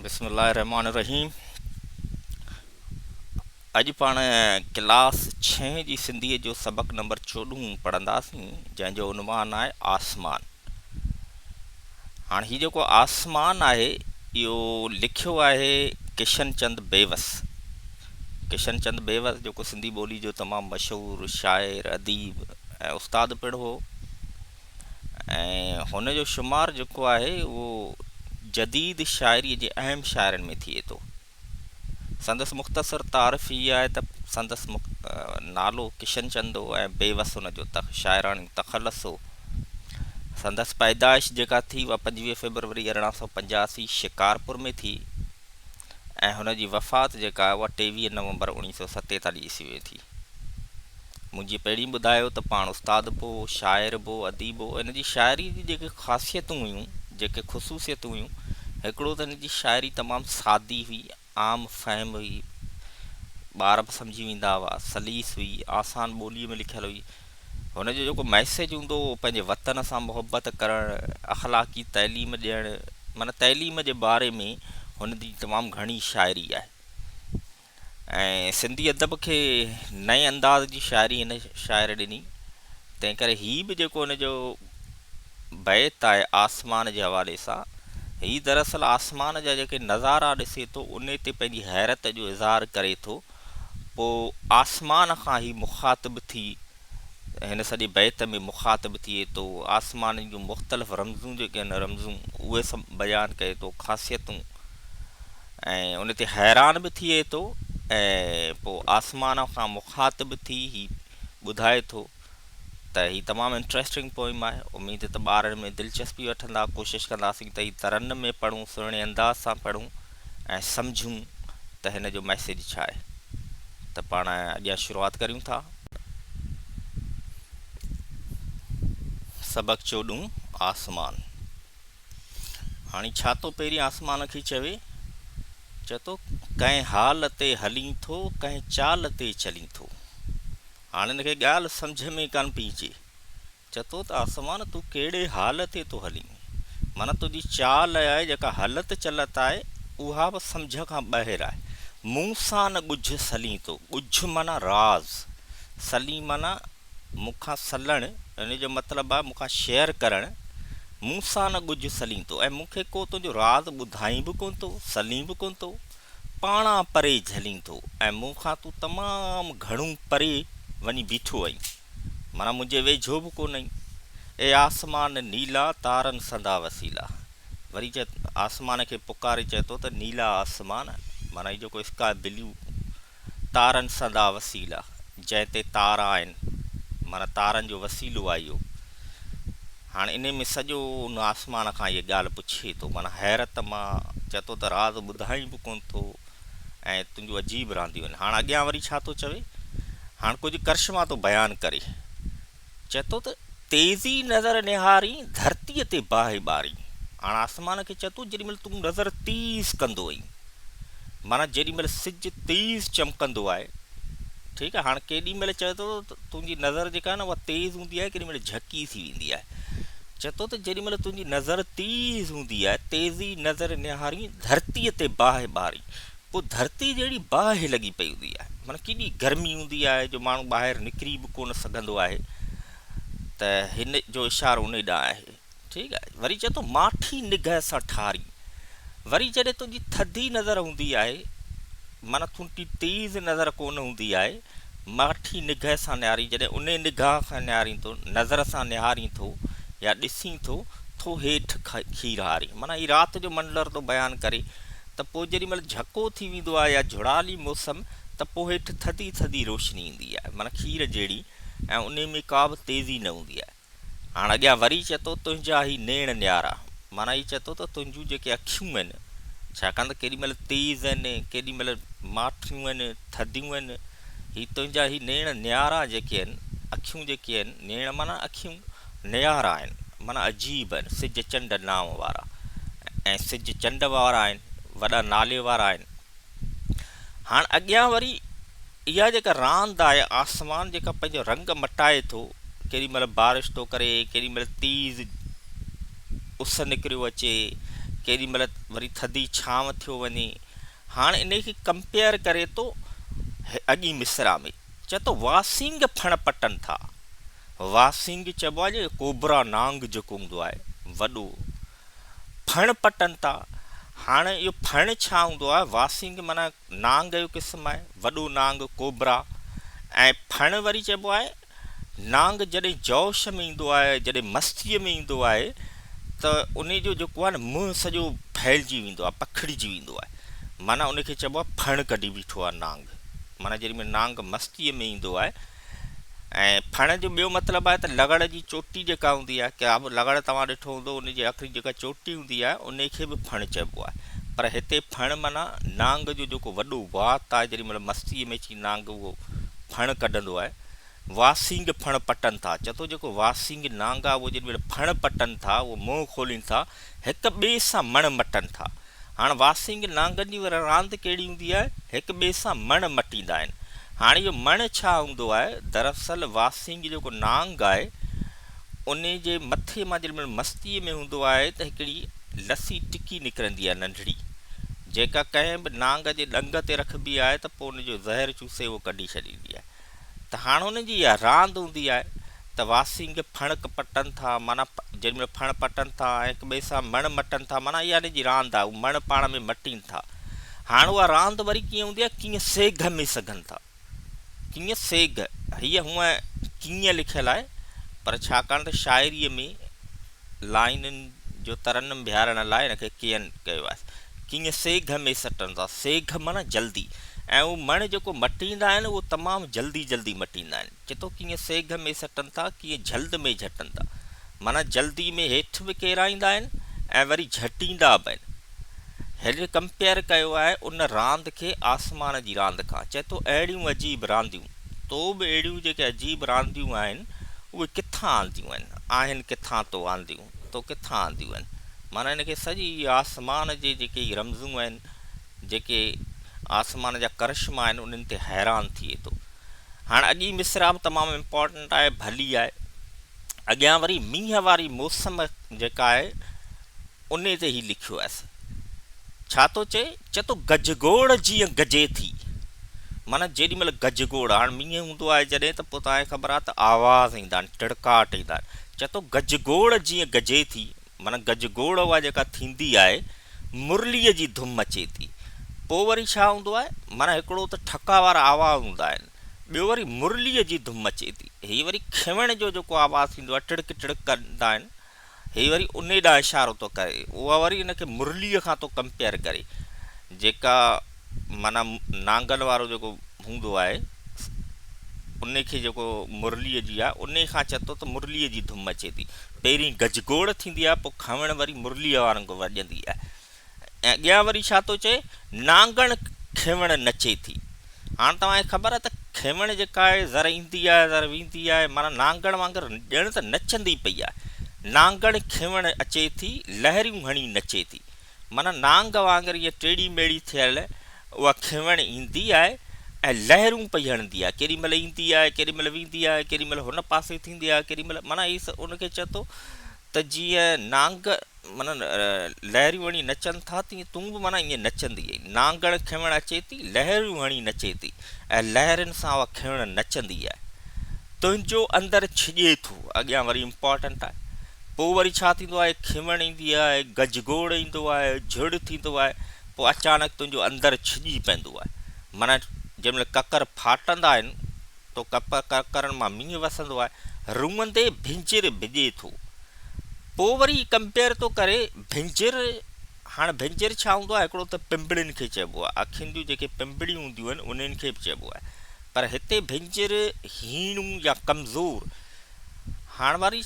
بسم الله الرحمٰن الرحيم اڄ پاڻ ڪلاس ڇهين جي سنڌيء جو سبق نمبر چوڏهون پڙهنداسين جنهن جو عنوان آهي آسمان هاڻ هي جيڪو آسمان آهي اهو لکيو آهي ڪشن چند بيوس ڪشن چند بيوس جيڪو سنڌي ٻولي جو تمام مشهور شاعر اديب ۽ استاد پڻ هو ۽ هن جو شمار جيڪو آهي اهو جديد شاعريء جي اهم شاعرن ۾ ٿئي ٿو. سندس مختصر تعارف هي آهي ته سندس نالو ڪشن چند هو ۽ بيوس هن جو شاعراڻي تخلص هو. سندس پيدائش جيڪا ٿي اها 25 فيبروري 1885 شڪارپور ۾ ٿي ۽ هن جي وفات جيڪا آهي اها 23 نومبر 1947 عيسوي ۾ ٿي. مون جيئن پهرين ٻڌايو ته پاڻ استاد به هو، شاعر به هو، اديب هو. هن جي شاعريء جون جيڪي خاصيتون هيون، جيڪي خصوصيتون هيون، هڪڙو ته هن جي شاعري تمام سادي هئي، عام فهم هئي، ٻار به سمجهي ويندا هئا، سليس هئي، آسان ٻوليء ۾ لکيل هئي. هن جو جيڪو ميسيج هوندو هو، پنهنجي وطن سان محبت ڪرڻ، اخلاقي تعليم ڏيڻ، معنيٰ تعليم جي باري ۾ هن جي تمام گهڻي شاعري آهي. ۽ سنڌي ادب کي نئين انداز جي شاعري هن شاعر ڏني تنهن ڪري هي به جيڪو هن جو بيت آهي آسمان جي حوالي سان هي دراصل آسمان جا جيڪي نظارا ڏسي ٿو ان تي پنهنجي حيرت جو اظهار ڪري ٿو پوء آسمان کان هي مخاطب ٿي هن سڄي بيت ۾ مخاطب ٿئي ٿو آسمان جون مختلف رمزون جيڪي آهن رمزون اهي سڀ بيان ڪري ٿو خاصيتون ۽ ان تي حيران به ٿئي ٿو ۽ پوء آسمان کان مخاطب ٿي هي ٻڌائي ٿو ته هي تمام انٽريسٽنگ پوئم آهي اميد ته ٻارن ۾ دلچسپي وٺندا ڪوشش ڪنداسين ته هي ترنم ۾ پڙهون سهڻي انداز سان پڙهون ۽ سمجهون ته هن جو ميسيج ڇا آهي ته پاڻ اڳيان شروعات ڪريون ٿا. سبق چوڏهون، آسمان. هاڻي ڇا ٿو پهرين آسمان کي چوي؟ چئي ٿو، ڪنهن حال تي هلين ٿو، ڪنهن چال تي چلين ٿو. هاڻي هن کي ڳالهه سمجهه ۾ ڪانه پئي اچي. چئي ٿو ته آسمان تون ڪهڙي حال تي ٿو هلين؟ معنيٰ تنهنجي چال آهي جيڪا هلت چلت آهي اها به سمجهه کان ٻاهر آهي. مون سان نه ڳجهه سلين ٿو. ڳجهه معنيٰ راز. سلين معنيٰ مون کان سلڻ ان جو مطلب آهي مون کان شيئر ڪرڻ. مون سان نه ڳجهه سلين ٿو ۽ مون کي ڪو تنهنجو راز ٻڌائين به ڪونه ٿو، سلين به ڪونه ٿو. پاڻان پري جهلين ٿو ۽ مون کان تون تمام گهڻو پري وڃي بيٺو آهين. معنيٰ منهنجي ويجهو به ڪونهين. اي آسمان نيلا تارن سندا وسيلا. وري چئي آسمان کي پڪاري چئي ٿو ته نيلا آسمان معنيٰ هي جيڪو اسڪاء بليو تارن سندا وسيلا جنهن تي تارا آهن معنيٰ تارن جو وسيلو آهي اهو. هاڻ انهي ۾ سڄو ان آسمان کان هيء ڳالهه پڇي ٿو معنيٰ حيرت مان چئي ٿو ته راز ٻڌائين به ڪونه ٿو. ۽ تنهنجون عجيب رانديون آهن. هاڻ اڳيان وري ڇا ٿو چوي؟ هاڻ ڪجهه ڪرشما ٿو بيان ڪري. چئي ٿو ته تيزي نظر نهارين، ڌرتيء تي باهه ٻارين. هاڻ آسمان کي چئي ٿو جيڏي مهل تون نظر تيز ڪندو آهين، معنيٰ جيڏي مهل سج تيز چمڪندو آهي، ٺيڪ آهي، هاڻ ڪيڏي مهل چئي ٿو ته تنهنجي نظر جيڪا آهي نه اها تيز هوندي آهي، ڪيڏي مهل جهڪي ٿي ويندي آهي. چئي ٿو ته جيڏي مهل تنهنجي نظر تيز هوندي آهي، تيزي نظر نهارين، ڌرتيء تي باهه ٻارين، پوء ڌرتي جهڙي باهه لڳي پئي هوندي آهي، معنيٰ ڪيڏي گرمي هوندي آهي جو ماڻهو ٻاهر نڪري به ڪونه سگهندو آهي ته هن جو اشارو انهي ڏانهن آهي. ٺيڪ آهي. وري چئي ٿو ماٺي نگهه سان ٺارين، وري جڏهن تنهنجي ٿڌي نظر هوندي آهي، معنيٰ تنهنجي تيز نظر ڪونه هوندي آهي، ماٺي نگهه سان نهارين، جڏهن انهي نگاهه کان نهارين ٿو، نظر سان نهارين ٿو يا ڏسين ٿو، ٿو هيٺ کير هارين. معنيٰ هي رات جو منظر ٿو بيان ڪري ته پوء جيڏي مهل جهڪو ٿي ويندو آهي يا جهڙالي موسم ته پوء هيٺ ٿڌي ٿڌي روشني ايندي آهي، معنيٰ کير جهڙي ۽ انهي ۾ ڪا به تيزي نه هوندي آهي. هاڻ اڳيان وري چئي ٿو تنهنجا هي نيڻ نيارا معنيٰ هي چئي ٿو ته تنهنجون جيڪي اکيون آهن ڇاڪاڻ ته ڪيڏي مهل تيز آهن ڪيڏي مهل ماٺيون آهن ٿڌيون آهن هي تنهنجا هي نيڻ نيارا جيڪي آهن اکيون جيڪي آهن نيڻ معنيٰ اکيون نيارا آهن معنيٰ عجيب آهن سج چنڊ نانء وارا ۽ سج چنڊ وارا آهن وڏا نالي وارا آهن هاڻ اڳيان وري اها جيڪا راند آهي آسمان جيڪا پنهنجو رنگ مٽائي ٿو ڪيڏي مهل بارش ٿو ڪري ڪيڏي مهل تيز اس نڪريو اچي ڪيڏي مهل وري ٿڌي ڇانو ٿيو وڃي. هاڻ انهي کي ڪمپيئر ڪري ٿو اڳين مصرع ۾. چئي ٿو واسينگ ڦڻ پٽن ٿا. واسينگ چئبو آهي جيڪو ڪوبرا نانگ جيڪو هوندو آهي وڏو. ڦڻ پٽن ٿا. هاڻ اهو ڦڻ ڇا هوندو آهي؟ واسينگ معنيٰ نانگ جو قسم آهي، وڏو نانگ ڪوبرا ۽ ڦڻ وري چئبو آهي نانگ جڏهن جوش ۾ ايندو آهي، جڏهن مستيء ۾ ايندو آهي ته انهي جو جيڪو آهي نه منهن سڄو ڦهلجي ويندو آهي، پکڙجي ويندو آهي. معنيٰ ان کي چئبو آهي ڦڻ ڪڍي بيٺو آهي نانگ. معنيٰ جيڏي مهل نانگ مستيء ۾ ايندو آهي ۽ ڦڻ جو ٻيو مطلب آهي ته لغڙ جي چوٽي جيڪا هوندي آهي، ڪا به لغڙ توهان ڏٺو هوندو ان جي آخري جيڪا چوٽي هوندي آهي انهي کي به ڦڻ چئبو آهي. پر هتي ڦڻ معنيٰ نانگ جو جيڪو وڏو وات آهي، جيڏي مهل مستيء ۾ اچي نانگ اهو ڦڻ ڪڍندو آهي. واسينگ ڦڻ پٽن ٿا. چئي ٿو جيڪو واسينگ نانگ آهي اهو جيڏي مهل ڦڻ پٽن ٿا، اهو منهن کولين ٿا، هڪ ٻئي سان مڻ مٽن ٿا. هاڻ واسينگ نانگن جي وري راند ڪهڙي هوندي آهي؟ هڪ ٻئي سان مڻ مٽيندا آهن. هاڻ اهو مڻ ڇا هوندو آهي؟ دراصل واسينگ جيڪو نانگ آهي، انهي جي مٿي مان جيڏي مهل مستيء ۾ هوندو آهي ته هڪڙي لسي ٽڪي نڪرندي آهي ننڍڙي، جيڪا ڪنهن به نانگ جي ڏنگ تي رکبي آهي ته پوء ان جو زهر چوسي اهو ڪڍي ڇڏيندي آهي. ته هاڻ انهن جي اها راند هوندي آهي ته واسينگ ڦڻڪ پٽن ٿا معنيٰ جيڏي مهل ڦڻ پٽن ٿا ۽ هڪ ٻئي سان مڻ مٽن ٿا معنيٰ اها انهن جي راند آهي اهي مڻ پاڻ ۾ مٽين ٿا. هاڻ اها راند وري ڪيئن هوندي آهي ڪيئن سيگهه ۾ سگهن ٿا. ڪيئن سيگهه، هيء هونء ڪيئن لکيل آهي، پر ڇاڪاڻ ته شاعريء ۾ لائينن جو ترنم بيهارڻ لاء هن کي ڪين ڪيو آهي. ڪيئن سيگهه ۾ سٽن ٿا. سيگهه معنيٰ جلدي ۽ اهو مڻ جيڪو مٽيندا آهن، اهو تمام جلدي جلدي مٽيندا آهن. چتو ڪيئن سيگهه ۾ سٽن ٿا، ڪيئن جلد ۾ جهٽن ٿا. معنيٰ جلدي ۾ هيٺ به ڪيرائيندا آهن ۽ وري جهٽيندا به آهن. هن ڪمپيئر ڪيو آهي ان راند کي آسمان جي راند کان. چئي ٿو اهڙيون عجيب رانديون، تو به اهڙيون جيڪي عجيب رانديون آهن اهي ڪٿان آنديون آهن؟ آهن ڪٿان تو آنديون، تو ڪٿان آنديون آهن؟ معنيٰ هن کي سڄي آسمان جي جيڪي رمزون آهن، جيڪي آسمان جا ڪرشما آهن انهن تي حيران ٿئي ٿو. هاڻ اڳين مصرع به تمام امپارٽنٽ آهي، ڀلي آهي. اڳيان وري مينهن واري موسم جيڪا آهي انهي تي هي لکيو آهيس. ڇا ٿو چئي؟ چئي ٿو گجگوڙ جيئن گجي ٿي. معنيٰ جيڏي مهل گجگوڙ، هاڻ مينهن هوندو آهي جڏهن ته پوء توهان کي خبر آهي ته آواز ايندا آهن، ٽڙڪاٽ ايندا آهن. چئي ٿو گجگوڙ جيئن گجي ٿي، معنيٰ گجگوڙ اها جيڪا ٿيندي آهي، مرليء جي ڌم اچي ٿي. پوء وري ڇا هوندو آهي؟ معنيٰ هڪڙو ته ٺڪا وارا آواز هوندا آهن، ٻيو وري مرليء جي ڌم اچي ٿي. هي وري کيوڻ جو جيڪو آواز ٿيندو آهي، ٽڙڪ ٽڙڪ ڪندا آهن، هي وري انهي ڏانهن اشارو ٿو ڪري. اها وري ان کي مرليء کان ٿو ڪمپيئر ڪري، جيڪا معنيٰ نانگن وارو جيڪو هوندو آهي، انهي کي جيڪو مرليء جي آهي، انهي کان چئي ٿو ته مرليء جي ڌم اچي ٿي. پهرين گجگوڙ ٿيندي آهي، پوء کنوڻ وري مرليء وارن کان وڄندي آهي. ۽ اڳيان وري ڇا ٿو چئي، نانگڻ کيوڻ نچي ٿي. هاڻ توهان کي خبر آهي ته کيوڻ جيڪا آهي ذر ايندي آهي ذر ويندي آهي معنيٰ نانگڻ وانگر ڄڻ ته نچندي پئي آهي. نانگڻ کيوڻ اچي ٿي، لهريون هڻي نچي ٿي. معنيٰ نانگ وانگر ائين ٽيڙي ميڙي ٿيل اها کيوڻ ايندي آهي ۽ لهرون پئي هڻندي آهي. ڪيڏي مهل ايندي آهي، ڪيڏي مهل ويندي آهي، ڪيڏي مهل هن پاسي ٿيندي آهي، ڪيڏي مهل معنيٰ هي ان کي چئي ٿو ته جيئن نانگ معنيٰ لهريون هڻي نچن ٿا تيئن تون به معنيٰ ائين نچندي آهين. نانگڻ کيوڻ اچي ٿي، لهريون هڻي نچي ٿي ۽ لهرين سان اها کيوڻ نچندي آهي. تنهنجو اندر ڇڄي ٿو. اڳيان وري امپارٽنٽ آهي. پوء وري ڇا ٿيندو آهي، کيوڻ ايندي آهي، گجگوڙ ايندو آهي، جهڙ ٿيندو آهي، پوء اچانڪ تنهنجو اندر ڇڄي پوندو آهي. معنيٰ جنهن مهل ڪڪر ڦاٽندا آهن، تو ڪپ ڪڪرن مان مينهن وسندو آهي، روئندي ڀنجر ڀڄي ٿو. پوء وري ڪمپيئر ٿو ڪري ڀنجر، هاڻ ڀنجر ڇا هوندو آهي، هڪڙو ته پنبڻين کي چئبو آهي، اکين جون جيڪي پنبڻيون هونديون آهن انهن کي به چئبو آهي، پر هتي ڀنجر هيڻو يا ڪمزور، هاڻ وري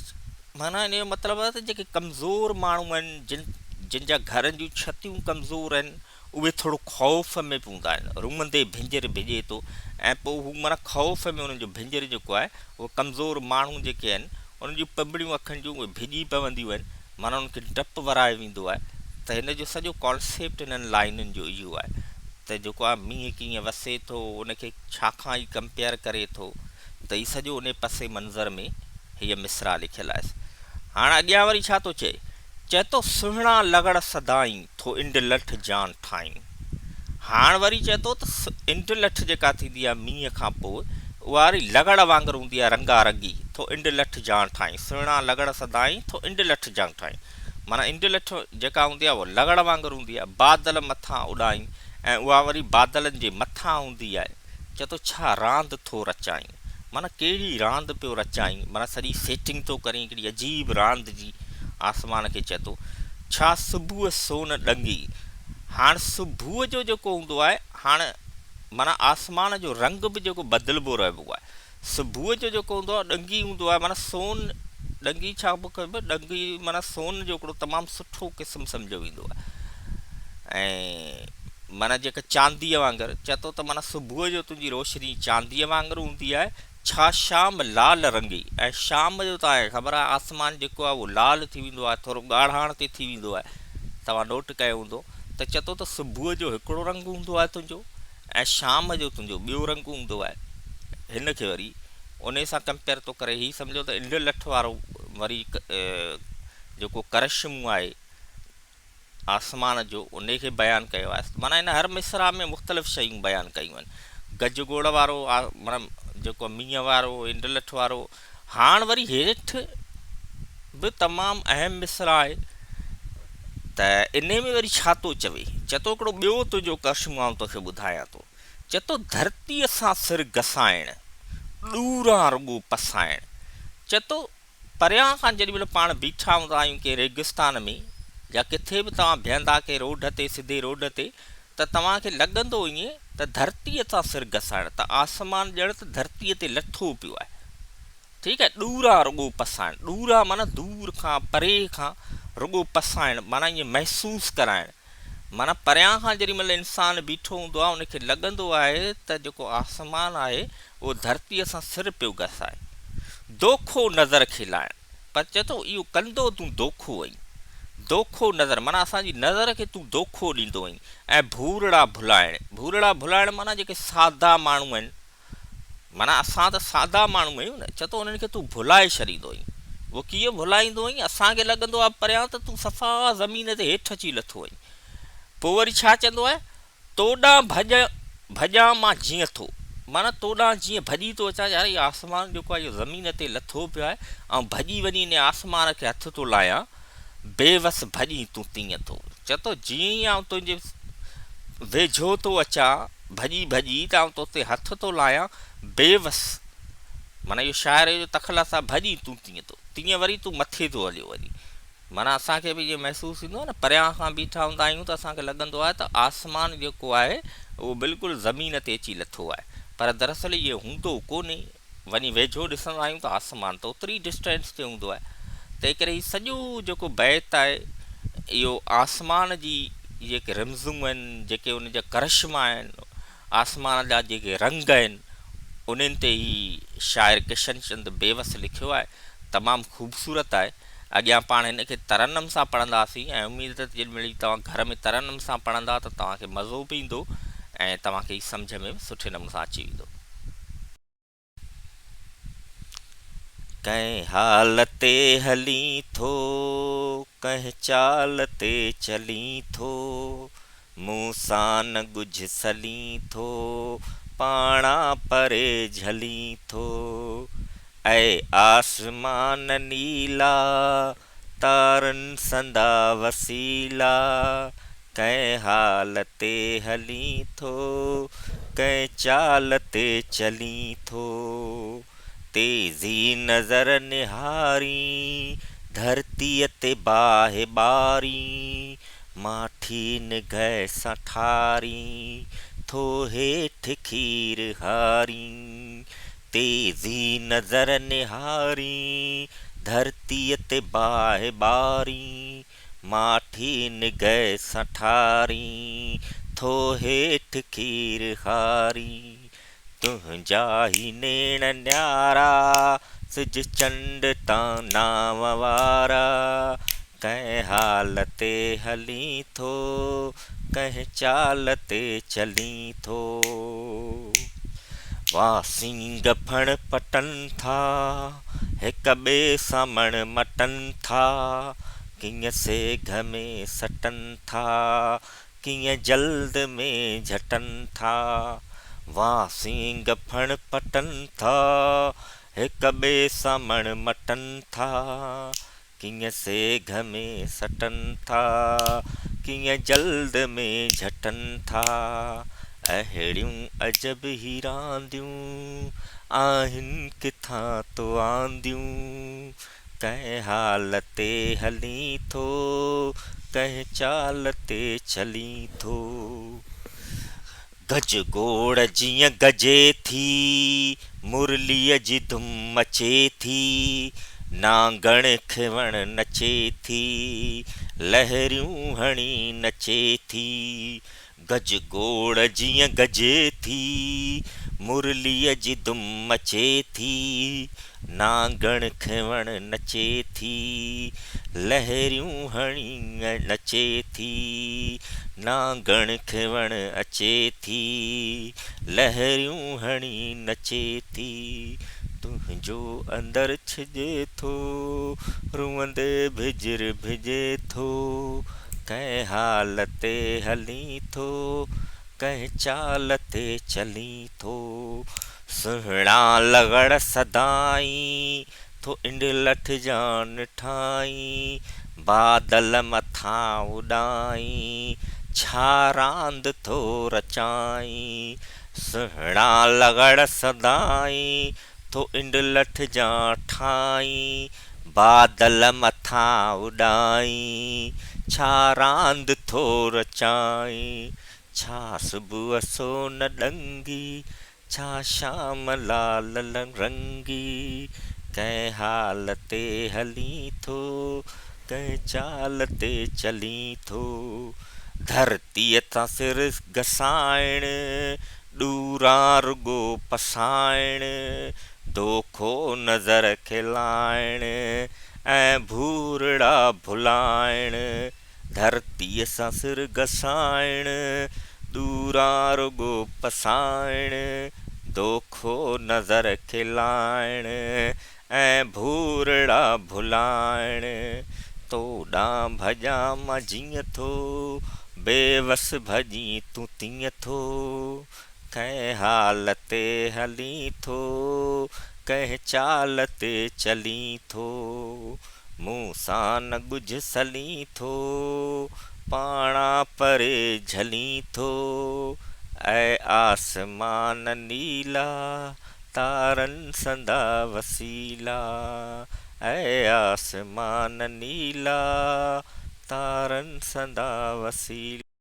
معنيٰ ان جو مطلب آهي ته جيڪي ڪمزور ماڻهو آهن، جن جن جا گهرن جون ڇتيون ڪمزور آهن، اهي ٿورو خوف ۾ به هوندا آهن، روئندي ڀنجر ڀڄي ٿو ۽ پوء هو معنيٰ خوف ۾ انهن جو ڀنجر جيڪو آهي اهو ڪمزور ماڻهو جيڪي آهن انهن جون پنبڻيون اکين جون اهي ڀڄي پونديون آهن معنيٰ انهن کي ڊپ ورائي ويندو آهي ته هن جو سڄو ڪانسيپٽ هنن لائينن جو اهو آهي ته جيڪو آهي مينهن ڪيئن وسي ٿو ان کي ڇا کان هي ڪمپيئر ڪري ٿو ته هي سڄو انهي پس منظر ۾ هيء مصرع لکيل آهيس. هاڻ اڳيان وري ڇا ٿو چئي؟ چئي ٿو سهڻا لغڙ سدائين، ٿو انڊلٺ جان ٺاهين. هاڻ وري چئي ٿو ته انڊلٺ جيڪا ٿيندي آهي مينهن کان پوء، اها وري لغڙ وانگر هوندي آهي رنگا رنگي، ٿو انڊلٺ جان ٺاهين. سهڻا لغڙ سدائين، ٿو انڊلٺ جان ٺاهين. معنيٰ انڊلٺ جيڪا هوندي آهي اها لغڙ وانگر هوندي آهي، بادل مٿان اڏائين ۽ اها وري بادلن جي مٿان هوندي آهي. چئي ٿو ڇا راند ٿو رچائين. معنيٰ ڪهڙي راند پيو رچائين، معنيٰ سڄي سيٽنگ ٿو ڪرين هڪڙي عجيب راند جي آسمان کي چئي ٿو ڇا صبح سون ڏنگي. هاڻ صبح جو جيڪو هوندو آهي هاڻ معنيٰ آسمان جو رنگ به جيڪو بدلبو رهبو آهي. صبح جو جيڪو هوندو آهي ڏنگي هوندو آهي معنيٰ سون ڏنگي ڇا به ڪبو ڏنگي معنيٰ سون جو هڪڙو تمام سٺو قسم سمجهيو ويندو آهي ۽ معنيٰ جيڪا چانديء وانگر چئي ٿو ته معنيٰ صبح جو تنهنجي روشني چانديء وانگر هوندي آهي ڇا شام لال رنگي ۽ شام جو توهان کي خبر آهي آسمان جيڪو آهي اهو لال ٿي ويندو آهي ٿورو ڳاڙهاڻ تي ٿي ويندو آهي توهان نوٽ ڪيو هوندو ته چئي ٿو ته صبح جو هڪڙو رنگ هوندو آهي تنهنجو ۽ شام جو تنهنجو ٻيو رنگ هوندو آهي. هن کي وري انهي سان ڪمپيئر ٿو ڪري. هي سمجهو ته انڊلٺ وارو وري جيڪو ڪرشمو آهي آسمان جو انهي کي بيان ڪيو آهي. معنيٰ هن هر مصرع ۾ مختلف شيون بيان ڪيون آهن. گجگوڙ وارو معنيٰ جيڪو مينهن وارو، انڊلٺ وارو. هاڻ وري هيٺ به تمام اهم مصرع آهي ته انهي ۾ وري ڇا ٿو چوي؟ چئي ٿو هڪڙو ٻيو تنهنجو ڪرشمو آئون توکي ٻڌايان ٿو. چئي ٿو ڌرتيء سان سر گسائڻ، ڏوران رڳو پسائڻ. چئي ٿو پريان کان جيڏي مهل پاڻ بيٺا هوندا آهيون ڪنهن ريگستان ۾ يا ڪٿي به توهان بيهندا ڪنهن روڊ تي سڌي روڊ تي ته توهان کي لڳندو ائين ته ڌرتيء سان سر گسائڻ ته آسمان ڄڻ ته ڌرتيء تي لٿو پيو آهي. ٺيڪ آهي ڏوران رڳو پسائڻ، ڏوران معنيٰ دور کان پري کان رڳو پسائڻ معنيٰ ائين محسوس ڪرائڻ معنيٰ پريان کان جيڏي مهل انسان بيٺو هوندو آهي ان کي لڳندو آهي ته جيڪو آسمان آهي اهو ڌرتيء سان سر پيو گسائي. دوکو نظر کي لائڻ پر چئي ٿو اهو ڪندو تون دوکو آهين. دوکو نظر معنيٰ اسان جي نظر کي تون دوکو ڏيندو آهين ۽ ڀورڙا ڀلائڻ، ڀورڙا ڀلائڻ معنيٰ جيڪي سادا ماڻهو آهن معنيٰ اسان ته سادا ماڻهو آهيون نه، چئي ٿو انهن کي تون ڀلائي ڇڏيندو آهين. اهو ڪيئن ڀلائيندو آهين؟ اسان کي لڳندو آهي پريان ته تون صفا زمين تي هيٺ اچي لٿو آهين. پوء وري ڇا چوندو آهي؟ توڏانهن ڀڄ ڀڄان مان جيئن ٿو. معنيٰ توڏانهن جيئن ڀڄي ٿو اچان يار هي آسمان جيڪو آهي اهو زمين تي لٿو پيو آهي آئون ڀڄي وڃي انهي آسمان کي هٿ ٿو لايان بيوس ڀڄين تون تيئن ٿو. چئي ٿو جيئن ئي آئون تنهنجي ويجهو ٿو اچان ڀڄي ڀڄي ته آئون توتي هٿ ٿو لايان بيوس معنيٰ اهو شاعر جو تخلص آهي ڀڄين تون تيئن ٿو تيئن وري تون مٿي ٿو هليو وڃين. معنيٰ اسان کي به ائين محسوس ٿيندو آهي نه پريان کان بيٺا هوندا آهيون ته اسان کي لڳندو آهي ته آسمان جيڪو آهي اهو بلڪل زمين تي اچي لٿو آهي پر دراصل ائين هوندو ڪونهي وڃي ويجهو ڏسندا آهيون ته آسمان ته اوتري ئي ڊسٽينس تي هوندو آهي تنهن ڪري هي سڄو جيڪو بيت آهي اهو آسمان جي جيڪي رمزون آهن جيڪي ان جا ڪرشما آهن آسمان جا جيڪي رنگ آهن انهن تي هي شاعر ڪشن چند بيوس لکيو آهي تمام خوبصورت آهي اڳيان پاڻ هن کي ترنم سان پڙهنداسين ۽ اميد ته جيڏي مهل هي توهان گهر ۾ ترنم سان پڙهندا ته توهان کي مزو به ايندو ۽ توهان کي هي سمجهه ۾ به سٺي نموني سان اچي ويندو. ڪنهن حال تي هلين ٿو، ڪنهن چال تي چلين ٿو، مون سان نه ڳجهه سلين ٿو، پاڻان پري جهلين ٿو. اي آسمان نيلا، تارن سندا وسيلا، ڪنهن حال تي هلين ٿو، ڪنهن چال تي چلين ٿو. تيزي نظر نهارين، ڌرتيء تي باهه ٻارين، ماٺي نگهه سان ٺارين، ٿو هيٺ کير هارين. تيزي نظر نهارين، ڌرتيء تي باهه ٻارين، ماٺي نگهه سان ٺارين، ٿو هيٺ کير هارين. تنهنجا هي نيڻ نيارا، سج چنڊ تان نانء وارا، ڪنهن حال تي هلين ٿو، ڪنهن چال تي چلين ٿو. واسينگ ڦڻ پٽن ٿا، هڪ ٻئي سان مڻ مٽن ٿا. ڪيئن سيگهه ۾ سٽن ٿا، ڪيئن جلد ۾ جهٽن ٿا. واسينگ ڦڻ پٽن ٿا، هڪ ٻئي سان مڻ مٽن ٿا. ڪيئن سيگهه ۾ سٽن ٿا، ڪيئن جلد ۾ جهٽن ٿا. اهڙيون عجب هي رانديون، آهن ڪٿان تو آنديون. ڪنهن حال تي هلين ٿو، ڪنهن چال تي چلين ٿو. گج گوڙ جيئن گجي ٿي، مرليء جي ڌم مچي ٿي. نانگڻ کيوڻ نچي ٿي، لهريون هڻي نچي ٿي. گج گوڙ جيئن گجي ٿي، مرليء جي دم مچي ٿي. نانگڻ کيوڻ نچي ٿي، لهريون هڻي نچي ٿي. نانگڻ کيوڻ اچي ٿي، لهريون هڻي نچي ٿي. تنهنجو اندر ڇڄي ٿو، روئندي ڀجر ڀڄي ٿو. ڪنهن حال تي هلين ٿو، ڪنهن چال تي چلين ٿو. سهڻا لغڙ سدائين، ٿو انڊلٺ جان ٺاهين. بادل مٿان اڏائين، ڇا راند ٿو رچائين. سهڻا لغڙ سدائين، ٿو انڊلٺ جان ٺاهين. بادل مٿان اڏائين، ڇا راند ٿو رچائين. ڇا صبح سون ڏنگي، ڇا شام لال رنگي. ڪنهن حال تي هلين ٿو، ڪنهن چال تي چلين ٿو. ڌرتيء تان سر گسائڻ، ڏوران رڳو پسائڻ، دوکو نظر کي لائڻ ۽ ڀورڙا ڀلائڻ، ڌرتيء سان سر گسائڻ، ڏوران رڳو پسائڻ، دوکو نظر کي لائڻ ۽ ڀورڙا ڀلائڻ. تو ڏانهن ڀڄان مان جيئن ٿو، بيوس ڀڄين تون تيئن ٿو. ڪنهن حال تي هلين ٿو، ڪنهن چال تي چلين ٿو. مون سان نه ڳجهه سلين ٿو، پاڻان پري جهلين ٿو. اي آسمان نيلا، تارن سندا وسيلا. اي آسمان نيلا، تارن سندا وسيلا.